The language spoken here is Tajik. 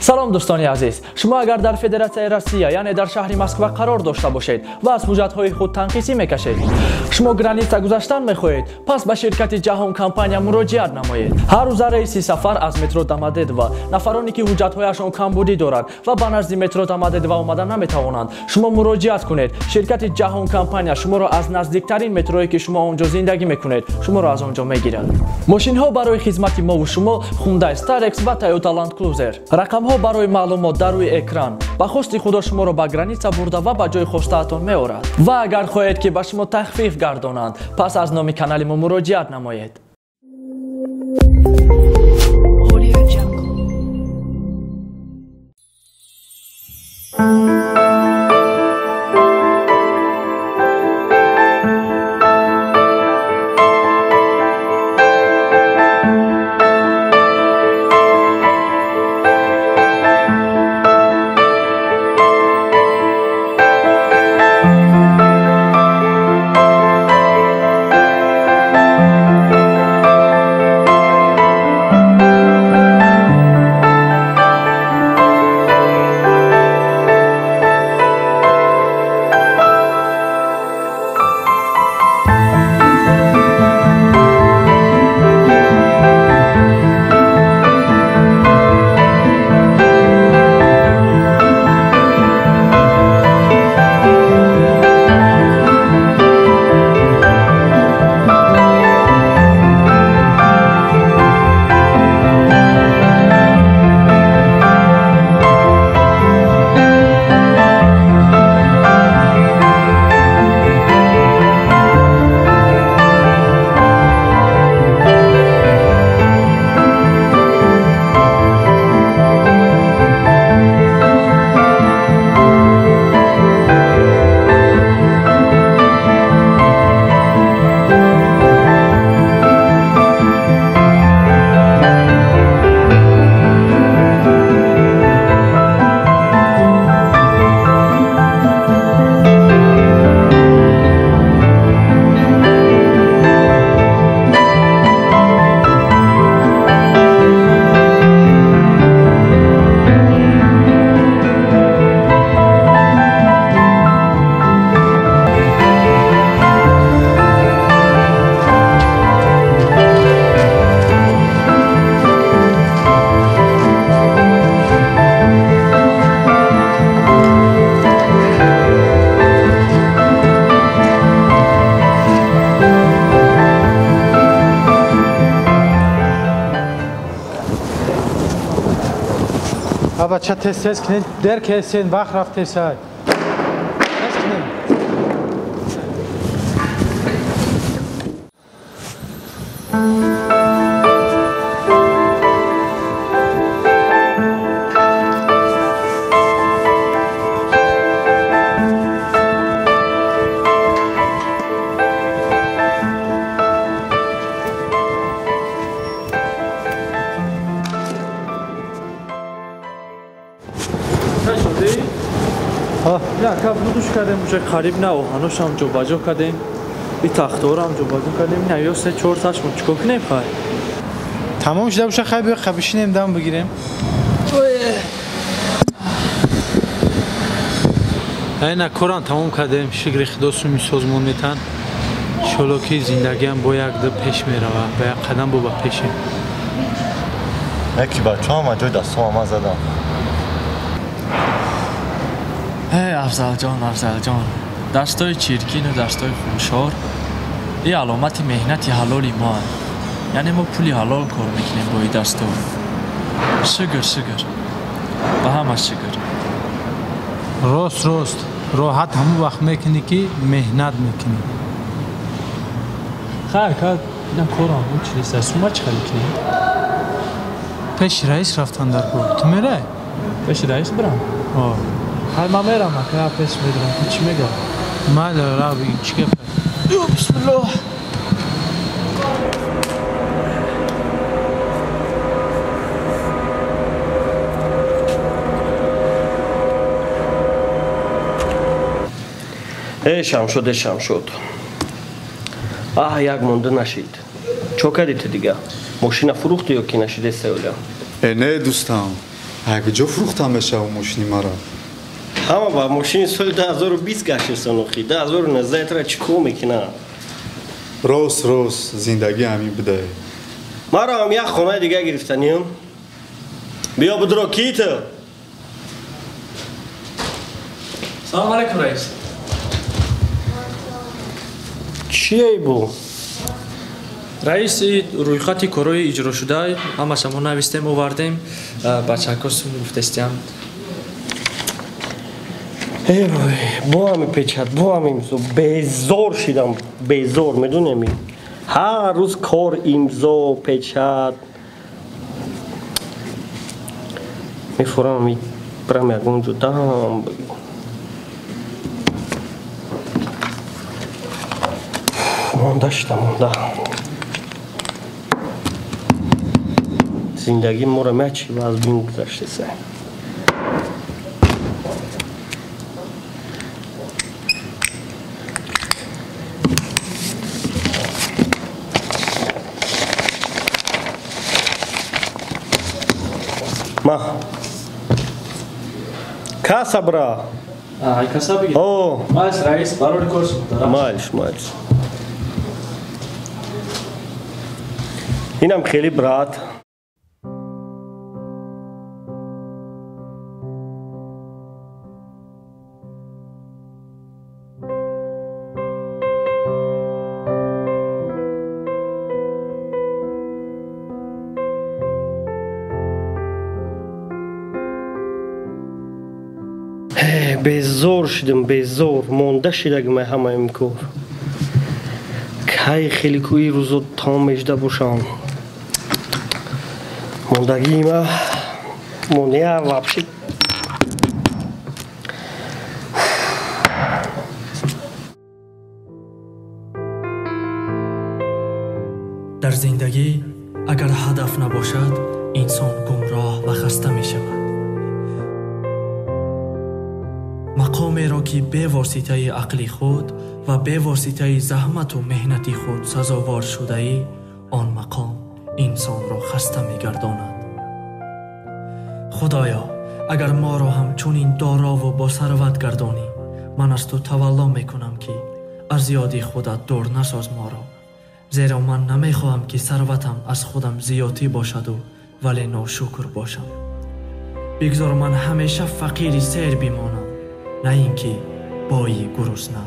Салом дӯстони азиз, шумо агар дар Федератсияи Россия, яъне дар шаҳри Москва қарор дошта бошед ва аз ҳуҷҷатҳои худ танқисӣ мекашед, шумо граница гузаштан мехоҳед, пас ба ширкати Ҷаҳон компания муроҷиат намоед. Ҳар рӯза рейси сафар аз метро Домодедово нафароне ки ҳуҷҷатҳояшон камбудӣ дорад ва ба назди метро Домодедово омада наметавонанд, шумо муроҷиат кунед. Ширкати Ҷаҳон компания шуморо аз наздиктарин метрое ки шумо он ҷо зиндагӣ мекунед, шуморо аз он ҷо мегирад. Мошинҳо барои хизмати мову шумо Hyundai Starex ва Toyota Land Cruiser. Рақамҳо барои маълумот дар рӯи экран. Ба хости худо шуморо ба граница бурда ва ба ҷои хостаатон меорад. Ва агар хоҳед ки ба шумо тахфиф гардонанд, пас аз номи канали мо муроҷиат намоед. Бача тез тез кунед, дер кесен, вақт рафтесай. Тез кунед. Кардем уже қариб на оҳаношам ҷобаҷо кардем, и тахторам ҷобаҷо кардем, на ё се чор ташмо чикор кунем хай? Тамом шуда боша хай, биё бишинем дам бигирем. Айна корам тамом кардем, шукри худо суми созмон метан. Иншолло ки зиндагиам бо як ду пеш мерава, ба як қадам бо ба пеше. Яки бачаам ҷои дастом ма задам. Эй Афзалҷон, Афзалҷон, дастои чиркину дастои хуншор и аломати меҳнати ҳалоли моанд. Яъне мо пули ҳалол кор мекунем бо и дасто. Шукр, шукр, ба ҳама шукр. Рост, рост, роҳат ҳамон вақт мекунӣ ки меҳнат мекунӣ. Хай, ака, ина корам ҳеч нест. Сума чӣ хеле кунем? Пеши раис рафтан дар кор. Ту мерай? Пеши раис бирам? О. Хай, ман мерам, ака, пеш медорам. Ту чӣ мегӯ? Майли, рав, чӣ гап? Ё бисмиллоҳ. Эй Шамшод, эй Шамшод. Аҳ, як монда нашид. Чо кардӣ ту дига? Мошина фурӯхтӣ ё ки нашидеста оля? Э, не, дӯстам. Куҷо фурӯхта мешава мошини мара? Ҳама ба мошини соли 2020 гаштесан охи. 2019 тра чӣ кор мекунад? Рост, рост, зиндагӣ ҳамин будае. Маро ҳам як хонаи дига гирифтаниям. Биё будро, ки ту? Салом алейкум, раис. Чие бу? Раиси рӯйхати корҳои иҷрошуда ҳамаша мо навистем, овардем, бачаҳако сум гуфтестиям. Э вой, бо ҳами печат, бо ҳами имзо, безор шидам, безор, медонем? Ҳар рӯз кор, имзо, печат. Мефурам, брам ягон ҷо дам. Монда шидам, монда. Зиндагӣ моро мячи вазбин гузаштеса. Ма. Каса бра. Ай каса бигир. О. Майлс раис, барори кор шуд. Майлш, майлш. Инам хеле брат. Безор шидам, безор, монда шидагим ҳамаим кор. Кай хеле кӯи рӯзо тамом мешуда бошам. Мондагии ма мондия вообще. Дар зиндагӣ агар ҳадаф набошад, инсон гумроҳ ва хаста мешавад. Мақомеро ки бевоситаи ақли худ ва бевоситаи заҳмату меҳнати худ сазовор шудаӣ, он мақом инсонро хаста мегардонад. Худоё, агар моро ҳам чунин дорову босарват гардонӣ, ман аз ту тавалло мекунам ки аз ёди худат дур насоз моро, зеро ман намехоҳам ки сарватам аз худам зиёдтӣ бошаду вале ношукр бошам. Бигзор ман ҳамеша фақири сер бимонам, на ин ки бои гурусна.